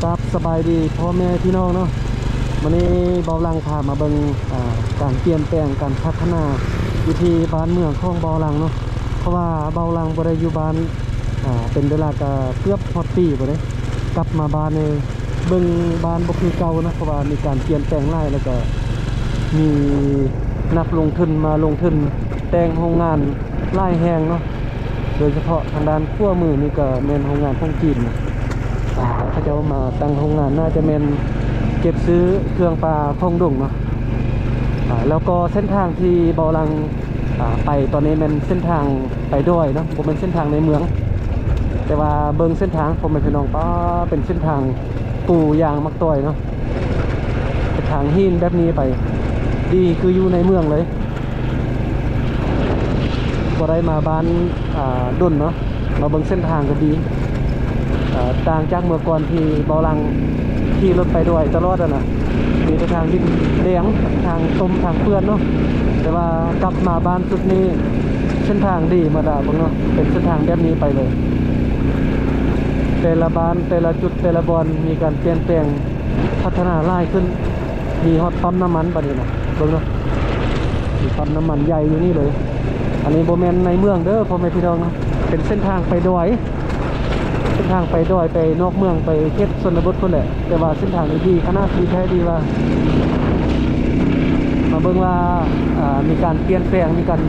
ຄັບ ສະບາຍດີພໍ່ແມ່ພີ່ນ້ອງເນາະ, ມື້ນີ້ເບົາຫຼັງພາມາເບິ່ງ ອ່າ ການປ່ຽນແປງ ການພັດທະນາຢູ່ທີ່ບ້ານເມືອງຂອງເບົາຫຼັງເນາະ. ເພາະວ່າເບົາຫຼັງບໍ່ໄດ້ຢູ່ບ້ານ ອ່າ ເປັນເວລາກະເກືອບຮອດປີພຸ້ນເດ້, ກັບມາບ້ານນີ້ເບິ່ງບ້ານບໍ່ຄືເກົ່າເນາະ, ເພາະວ່າມີການປ່ຽນແປງຫຼາຍ ແລ້ວກະມີນັກລົງທຶນມາລົງທຶນແຕ່ງໂຮງງານ ຫຼາຍແຫ່ງເນາະ, ໂດຍສະເພາະທາງດ້ານຂວາມືນີ້ກໍແມ່ນໂຮງງານຂອງຈີນນະ. ອ່າ ເຂົາເຈົ້າມາຕັ້ງໂຮງງານ ໜ້າຈະແມ່ນເກັບຊື້ເຄື່ອງປ່າຂອງດົງເນາະ. ອ່າ ແລ້ວກໍເສັ້ນທາງທີ່ເບົາຫຼັງ ອ່າ ໄປຕອນນີ້ແມ່ນເສັ້ນທາງໄປດອຍເນາະ, ບໍ່ແມ່ນເສັ້ນທາງໃນເມືອງ. ແຕ່ວ່າເບິ່ງເສັ້ນທາງ ພໍ່ແມ່ພີ່ນ້ອງ, ປ້າ ເປັນເສັ້ນທາງ ປູຢາງໝາກຕອຍເນາະ, ເປັນທາງຫີນແບບນີ້ໄປ ດີຄືຢູ່ໃນເມືອງເລີຍ. ບໍ່ໄດ້ມາບ້ານ ອ່າ ດົນເນາະ, ມາເບິ່ງເສັ້ນທາງກໍດີ. ອ່າ ຕ່າງຈາກເມື່ອກ່ອນທີ່ເບົາຫຼັງຂີ່ລົດໄປດອຍຕະຫຼອດຫັ້ນນະ, ມີແຕ່ທາງດິນແດງ ທາງຕົມ ທາງເປື້ອນເນາະ. ແຕ່ວ່າກັບມາບ້ານຈຸດນີ້ ເສັ້ນທາງດີມາດາເບິ່ງເນາະ, ເປັນເສັ້ນທາງແບບນີ້ໄປເລີຍ. ແຕ່ລະບ້ານ ແຕ່ລະຈຸດ ແຕ່ລະບ່ອນມີການປ່ຽນແປງ ພັດທະນາຫຼາຍຂຶ້ນ, ມີຮອດປ້ຳນ້ຳມັນບາດນີ້ນະ, ເບິ່ງເນາະ, ມີປ້ຳນ້ຳມັນໃຫຍ່ຢູ່ນີ້ເລີຍ. ອັນນີ້ບໍ່ແມ່ນໃນເມືອງເດີພໍ່ແມ່ພີ່ນ້ອງເນາະ, ເປັນເສັ້ນທາງໄປດອຍ ເສັ້ນທາງໄປດອຍ ໄປນອກເມືອງ ໄປເຂດຊົນນະບົດພຸ້ນແຫຼະ. ແຕ່ວ່າເສັ້ນທາງນີ້ດີຂະໜາດ ດີແທ້ດີວ່າ. ມາເບິ່ງວ່າ ອ່າ ມີການປ່ຽນແປງ ມີການ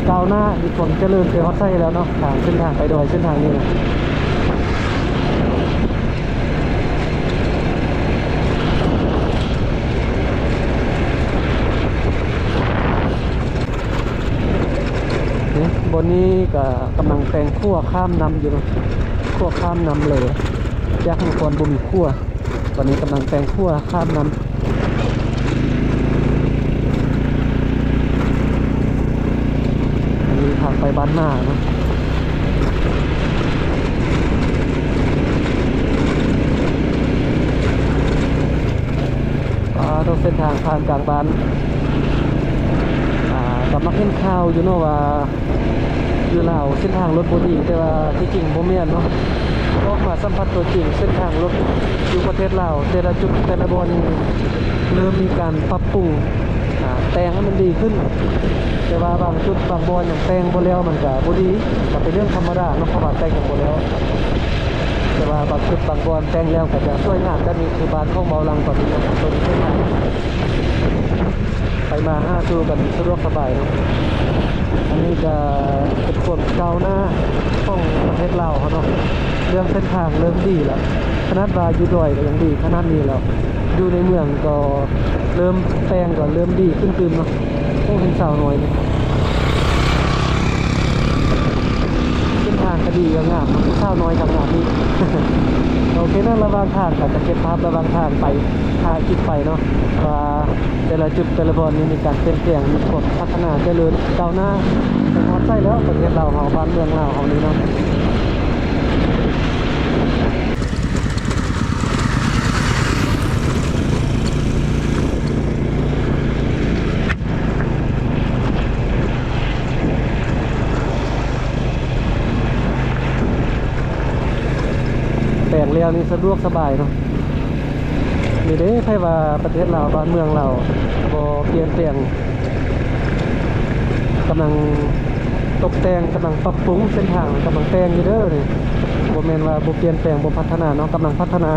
ກ້າວໜ້າ ມີຄວາມຈະເລີນໄປຮອດໃສແລ້ວເນາະ, ທາງເສັ້ນທາງໄປດອຍ ເສັ້ນທາງນີ້ນະ. ນີ້ ບ່ອນນີ້ກະກຳລັງແຕ່ງຂົວຂ້າມນ້ຳຢູ່ເນາະ, ຂົວຂ້າມນ້ຳເລີຍ, ຈາກເມື່ອກ່ອນບໍ່ມີຂົວ. ຕອນນີ້ກຳລັງແຕ່ງຂົວຂ້າມນ້ຳ. ອັນນີ້ທາງໄປບ້ານນາເນາະ. ອ່າ ໂຕເສັ້ນທາງຜ່ານກາງບ້ານ. ອ່າ ກໍມັກເຫັນຂ່າວຢູ່ເນາະວ່າ ຢູ່ລາວເສັ້ນທາງລົດບໍ່ດີ, ແຕ່ວ່າທີ່ຈິງບໍ່ແມ່ນເນາະ. ອອກມາສຳຜັດຕົວຈິງ ເສັ້ນທາງລົດຢູ່ປະເທດລາວ ແຕ່ລະຈຸດແຕ່ລະບ່ອນນີ້ເລີ່ມມີການປັບປຸງ ອ່າ ແຕ່ງໃຫ້ມັນດີຂຶ້ນ. ແຕ່ວ່າບາງຈຸດບາງບ່ອນຍັງແຕ່ງບໍ່ແລ້ວ ມັນກະບໍ່ດີ, ກໍເປັນເລື່ອງທຳມະດາເນາະ, ເພາະວ່າແຕ່ງຍັງບໍ່ແລ້ວ. ແຕ່ວ່າບາງຈຸດບາງບ່ອນແຕ່ງແລ້ວກໍຈະສວຍງາມ. ແບບນີ້ຄືບ້ານຂອງເບົາຫຼັງຕອນນີ້ເນາະ, ຕົວນີ້ເປັນທາງ ໄປມາຫາສູ່ກັນສະດວກສະບາຍເນາະ. ອັນນີ້ກະເປັນຄວາມກ້າວໜ້າຂອງປະເທດລາວເຮົາເນາະ, ເລື່ອງເສັ້ນທາງເລີ່ມດີແລ້ວ. ຂະໜາດວ່າຢູ່ດອຍກໍຍັງດີຂະໜາດນີ້ແລ້ວ, ຢູ່ໃນເມືອງກໍເລີ່ມແປງ ກໍເລີ່ມດີຂຶ້ນຕື່ມເນາະ. ໂອ້ ເຫັນສາວນ້ອຍນີ້ ເສັ້ນທາງກໍດີກໍງາມເນາະ, ສາວນ້ອຍກໍງາມອີກ. ໂອເຄເນາະ, ລະຫວ່າງທາງກໍຈະເກັບພາບລະຫວ່າງທາງໄປ ຖ້າຄິດໄປເນາະ ວ່າ ແຕ່ລະຈຸດແຕ່ລະບ່ອນນີ້ມີການປ່ຽນແປງ, ມີຄວາມພັດທະນາຈະເລີນກ້າວໜ້າ. ໄປຮອດໃສແລ້ວ ປະເທດລາວເຮົາ, ບ້ານເມືອງລາວເຮົານີ້ເນາະ. ແປງແລ້ວນີ້ສະດວກສະບາຍເນາະ. ນີ້ເດ້ ໃຜວ່າປະເທດລາວ ບ້ານເມືອງລາວບໍ່ປ່ຽນແປງ, ກຳລັງຕົກແຕ່ງ, ກຳລັງປັບປຸງເສັ້ນທາງ, ກຳລັງແປງຢູ່ເດີນີ້. ບໍ່ແມ່ນວ່າບໍ່ປ່ຽນແປງ, ບໍ່ພັດທະນາເນາະ, ກຳລັງພັດທະນາ.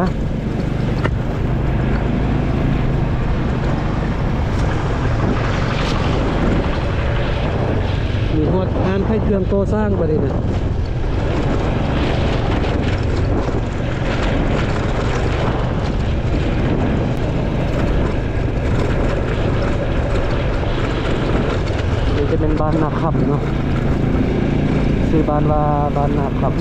ມີຮອດຮ້ານຂາຍເຄື່ອງກໍ່ສ້າງບາດນີ້ນະ. ນີ້ຈະເປັນບ້ານນາຄຳເນາະ, ຊື່ບ້ານວ່າບ້ານນາຄຳ.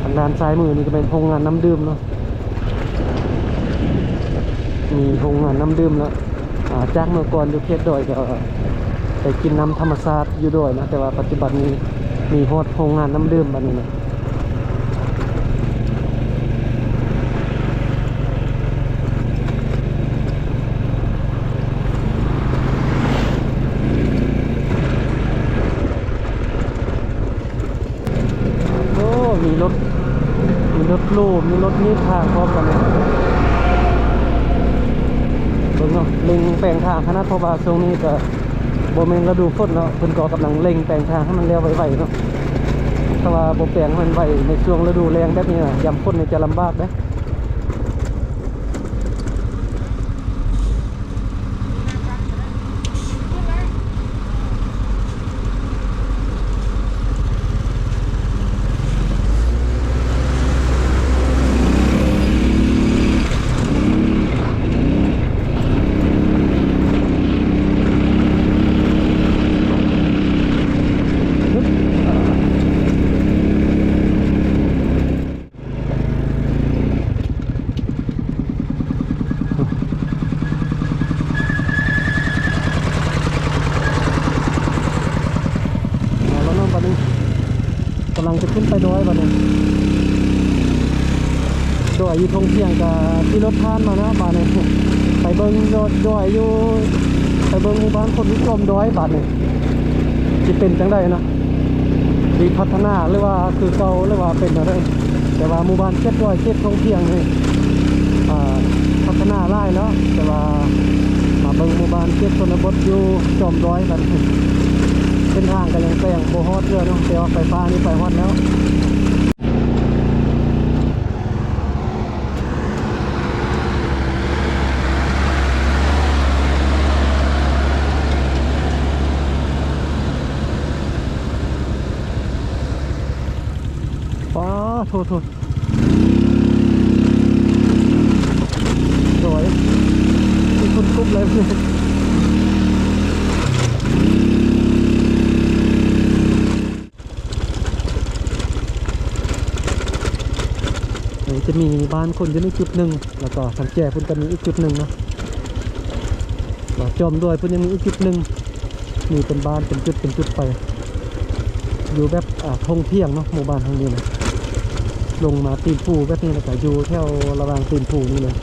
ທາງດ້ານຊ້າຍມືນີ້ກໍແມ່ນໂຮງງານນ້ຳດື່ມເນາະ, ມີໂຮງງານນ້ຳດື່ມແລ້ວ. ອາ ຈາກເມື່ອກ່ອນຢູ່ເຂດດອຍກໍໄປກິນນ້ຳທຳມະຊາດຢູ່ດອຍນະ, ແຕ່ວ່າປັດຈຸບັນນີ້ມີຮອດໂຮງງານນ້ຳດື່ມບາດນີ້ນະ. ໂ ມີລົດຫຼູ ມີລົດຫຍິບທາງພ້ອມກັນເນາະ. ເບິ່ງເນາະ ເລັ່ງແປງທາງຂະໜາດ ເພາະວ່າຊ່ວງນີ້ກໍບໍ່ແມ່ນລະດູຝົນເນາະ ເພິ່ນກໍກຳລັງເລັ່ງແປງທາງໃຫ້ມັນແລ້ວໄວໆເນາະ. ຖ້າວ່າບໍ່ແປງໃຫ້ມັນໄວໃນຊ່ວງລະດູແລ້ງແບບນີ້ນະ ຍາມຝົນນີ້ຈະລຳບາກເດ້. ເອົາລະເນາະ ບັດນີ້ກຳລັງຈະຂຶ້ນໄປດອຍບັດນີ້. ດອຍຢູ່ທົ່ງພຽງກະຂີ່ລົດຜ່ານມາແລ້ວບາດນີ້ ໄປເບິ່ງຍອດດອຍຢູ່ ໄປເບິ່ງໝູ່ບ້ານຄົນຢູ່ຈອມດອຍບາດນີ້ ຊິເປັນຈັ່ງໃດເນາະ ຊິພັດທະນາ ຫຼືວ່າຄືເກົ່າ ຫຼືວ່າເປັນແນວໃດ. ແຕ່ວ່າໝູ່ບ້ານເຂດດອຍ ເຂດທົ່ງພຽງນີ້ ອ່າ ພັດທະນາຫຼາຍແລ້ວ ແຕ່ວ່າມາເບິ່ງໝູ່ບ້ານເຂດຊົນນະບົດຢູ່ຈອມດອຍບັດນີ້ ເສັ້ນທາງກໍຍັງແປງບໍ່ຮອດເທື່ອເນາະ ແຕ່ວ່າໄຟຟ້ານີ້ໄປຮອດແລ້ວ. ປ້າໂທ ໂທ ໂດຍ ມີຄົນກົບເລີຍ. ເອີ ຈະມີບ້ານຄົນຢູ່ໃນຈຸດໜຶ່ງ ແລ້ວກໍທາງແຈພຸ້ນກໍມີອີກຈຸດໜຶ່ງເນາະ ແລ້ວຈອມດອຍພຸ້ນຍັງມີອີກຈຸດໜຶ່ງ ມີເປັນບ້ານເປັນຈຸດເປັນຈຸດໄປ ຢູ່ແບບ ອ່າ ທົ່ງພຽງເນາະ ໝູ່ບ້ານທາງນີ້ນະ ລົງມາຕີນພູແບບນີ້ ແລ້ວກໍຢູ່ແຖວລະຫວ່າງຕີນພູນີ້ເລີຍ.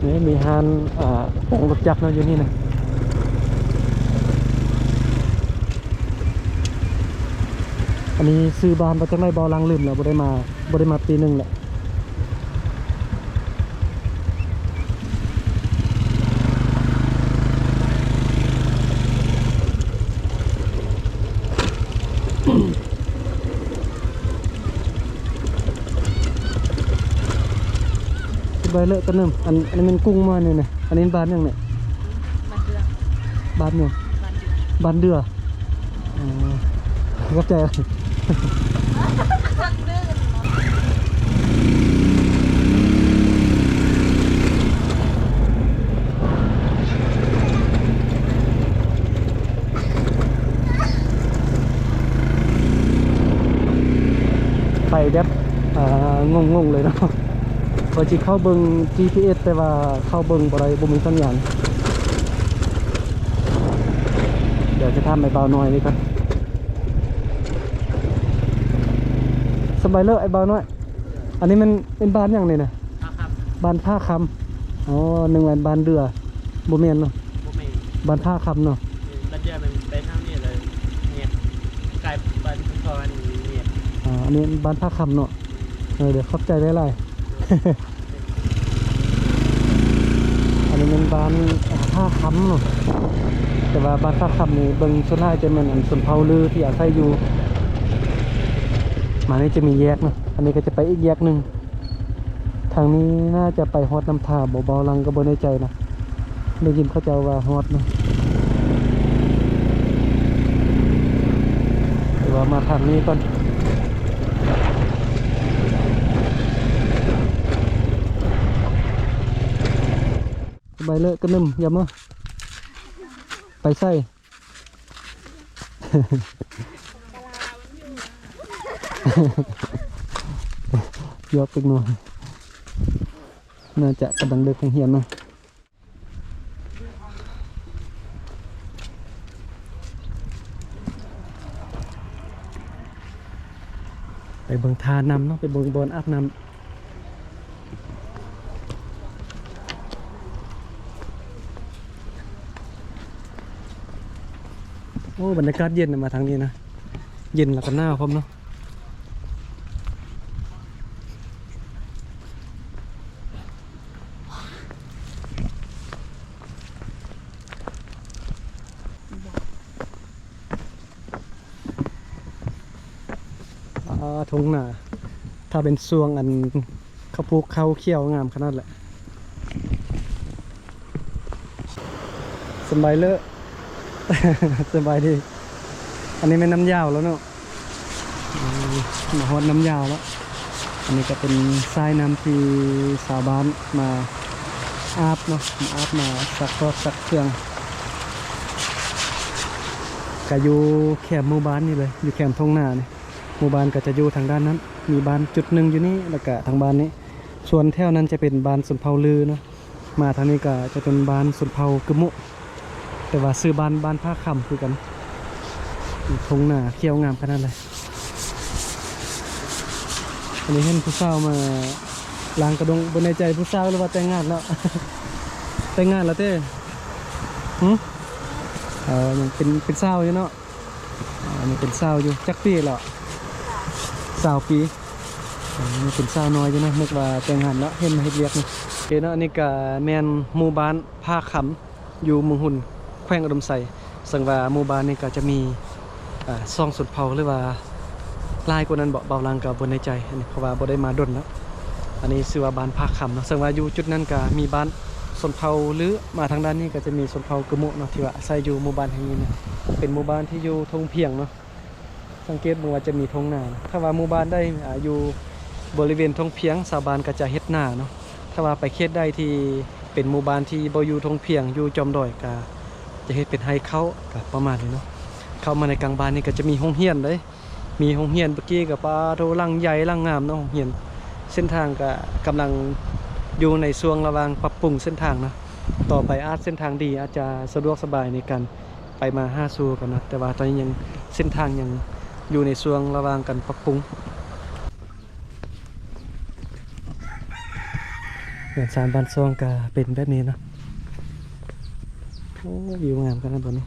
ນີ້ມີຮ້ານ ອ່າ ແປງລົດຈັກເນາະ ຢູ່ນີ້ນະ. ອັນນີ້ຊື່ບ້ານວ່າຈັ່ງໃດ ເບົາຫຼັງລືມແລ້ວ ບໍ່ໄດ້ມາ ບໍ່ໄດ້ມາປີໜຶ່ງແລ້ວ. ສະບາຍເລີກກັນນຳ ອັນ ອັນນີ້ແມ່ນກຸ້ງມານີ້ນະ ອັນນີ້ບ້ານຫຍັງນີ້? ບ້ານເດືອ ບ້ານຫຍັງ? ບ້ານເດືອ ບ້ານເດືອ. ອໍ ຂອບໃຈ. ໄປແບບ ເອີ ງົງໆເລີຍເນາະ. ຂ້ອຍຊິເຂົ້າເບິ່ງຈີພີເອັສ ແຕ່ວ່າເຂົ້າເບິ່ງບໍ່ໄດ້ ບໍ່ມີສັນຍານ. ດຽວຈະຖາມໄອ້ບ່າວນ້ອຍນີ້ກ່ອນ. ສະບາຍເລີກ ໄອ້ບ່າວນ້ອຍ. ອັນນີ້ແມ່ນ ແມ່ນບ້ານຫຍັງນີ້ນະ? ທ່າຄຳ. ບ້ານທ່າຄຳ. ອໍ ນຶກວ່າບ້ານເດືອ. ບໍ່ແມ່ນເນາະ? ບໍ່ແມ່ນ. ບ້ານທ່າຄຳເນາະ? ເອີ ບ້ານເດືອມັນໄປທາງນີ້ເລີຍ ແຍກ ໃກ້ບ້ານເພິ່ນເຂົ້າອັນແຍກ. ອ່າ ອັນນີ້ບ້ານທ່າຄຳເນາະ? ເອີ ດຽວຂອບໃຈຫຼາຍໆ. ອັນນີ້ແມ່ນບ້ານທ່າຄຳເນາະ ແຕ່ວ່າບ້ານທ່າຄຳນີ້ເບິ່ງສ່ວນຫຼາຍຈະແມ່ນອັນຊົນເຜົ່າລືທີ່ອາໄສຢູ່. ມານີ້ຈະມີແຍກເນາະ ອັນນີ້ກໍຈະໄປອີກແຍກໜຶ່ງ. ທາງນີ້ໜ້າຈະໄປຮອດນ້ຳທາບໍ່ ເບົາຫຼັງກໍບໍ່ແນ່ໃຈນະ. ໄດ້ຍິນເຂົາເຈົ້າວ່າຮອດເນາະ ແຕ່ວ່າມາທາງນີ້ກ່ອນ. ສະບາຍເລີກກະໜຶ່ມ ຢ່າມາ ໄປໃສ? ຢອກເດັກນ້ອຍ ໜ້າຈະກຳລັງເລີກໂຮງຮຽນເນາະ. ໄປເບິ່ງທ່ານ້ຳເນາະ ໄປເບິ່ງບ່ອນອາບນ້ຳ. ໂອ້ ບັນຍາກາດເຢັນນະ ມາທາງນີ້ນະ ເຢັນແລ້ວກໍໜາວພ້ອມເນາະ. ອ່າ ທົ່ງນາ ຖ້າເປັນຊ່ວງອັນເຂົາປູກເຂົ້າຂຽວງາມຂະໜາດແຫຼະ. ສະບາຍເລີ ສະບາຍດີ. ອັນນີ້ແມ່ນນ້ຳຍາວແລ້ວເນາະ. ອືມ ມາຮອດນ້ຳຍາວແລ້ວ. ອັນນີ້ກໍເປັນສາຍນ້ຳທີ່ຊາວບ້ານມາອາບເນາະ ມາອາບ ມາຊັກຮອດຊັກເຄື່ອງ ກະຢູ່ແຄມໝູ່ບ້ານນີ້ເລີຍ ຢູ່ແຄມທົ່ງນານີ້. ໝູ່ບ້ານກໍຈະຢູ່ທາງດ້ານນັ້ນ ມີບ້ານຈຸດໜຶ່ງຢູ່ນີ້ ແລ້ວກະທາງບ້ານນີ້. ສ່ວນແຖວນັ້ນຈະເປັນບ້ານຊົນເຜົ່າລືເນາະ. ມາທາງນີ້ກໍຈະເປັນບ້ານຊົນເຜົ່າກຶໂມະ ແຕ່ວ່າຊື່ບ້ານ ບ້ານຜາຄຳຄືກັນ. ທົ່ງນາຂຽວງາມຂະໜາດເລີຍ. ອັນນີ້ເຫັນຜູ້ສາວມາລ້າງກະດົງ ບໍ່ແນ່ໃຈຜູ້ສາວ ຫຼືວ່າແຕ່ງງານແລ້ວ? ແຕ່ງງານແລ້ວເດ້. ຫື? ເອີ ຍັງເປັນ ເປັນສາວຢູ່ເນາະ. ອ່າ ອັນນີ້ເປັນສາວຢູ່ ຈັກປີແລ້ວ? ຊາວປີ. ອ່າ ຍັງເປັນສາວນ້ອຍຢູ່ເນາະ ນຶກວ່າແຕ່ງງານແລ້ວ ເຫັນມາເຮັດວຽກນີ້. ໂອເຄເນາະ ອັນນີ້ກະແມ່ນໝູ່ບ້ານຜາຄຳ ຢູ່ເມືອງຮຸນ ແຂວງອຸດົມໄຊ. ເຊິ່ງວ່າໝູ່ບ້ານນີ້ກະຈະມີ ເອີ ສອງຊົນເຜົ່າ ຫຼືວ່າຫຼາຍກວ່ານັ້ນເບາະ ບ່າວຫຼັງກະບໍ່ແນ່ໃຈ ອັນນີ້ ເພາະວ່າບໍ່ໄດ້ມາດົນແລ້ວ. ອັນນີ້ຊື່ວ່າບ້ານຜາຄຳເນາະ ເຊິ່ງວ່າຢູ່ຈຸດນັ້ນກະມີບ້ານຊົນເຜົ່າລື. ມາທາງດ້ານນີ້ກໍຈະມີຊົນເຜົ່າກຶໂມະເນາະ ທີ່ວ່າອາໄສຢູ່ໝູ່ບ້ານແຫ່ງນີ້ນະ. ເປັນໝູ່ບ້ານທີ່ຢູ່ທົ່ງພຽງເນາະ. ສັງເກດເບິ່ງວ່າຈະມີທົ່ງນາ. ຖ້າວ່າໝູ່ບ້ານໃດ ອາ ຢູ່ບໍລິເວນທົ່ງພຽງ ຊາວບ້ານກໍຈະເຮັດນາເນາະ. ຖ້າວ່າໄປເຂດໃດທີ່ເປັນໝູ່ບ້ານທີ່ບໍ່ຢູ່ທົ່ງພຽງ ຢູ່ຈອມດອຍ ກໍຈະເຮັດເປັນໄຮ່ເຂົ້າ ກໍປະມານນີ້ເນາະ. ເຂົ້າມາໃນກາງບ້ານນີ້ກໍຈະມີໂຮງຮຽນເດ້. ມີໂຮງຮຽນ ເມື່ອກີ້ກໍ ປາໂທ ຫຼັງໃຫຍ່ຫຼັງງາມເນາະ ໂຮງຮຽນ. ເສັ້ນທາງກໍກຳລັງຢູ່ໃນຊ່ວງລະຫວ່າງປັບປຸງເສັ້ນທາງເນາະ. ຕໍ່ໄປອາດເສັ້ນທາງດີ ອາດຈະສະດວກສະບາຍໃນການໄປມາຫາສູ່ກັນເນາະ ແຕ່ວ່າຕອນນີ້ຍັງ ເສັ້ນທາງຍັງຢູ່ໃນຊ່ວງລະຫວ່າງການປັບປຸງ. ເຮືອນຊານບ້ານຊ່ອງກໍເປັນແບບນີ້ເນາະ. ໂອ້ ວິວງາມຂະໜາດ ບ່ອນນີ້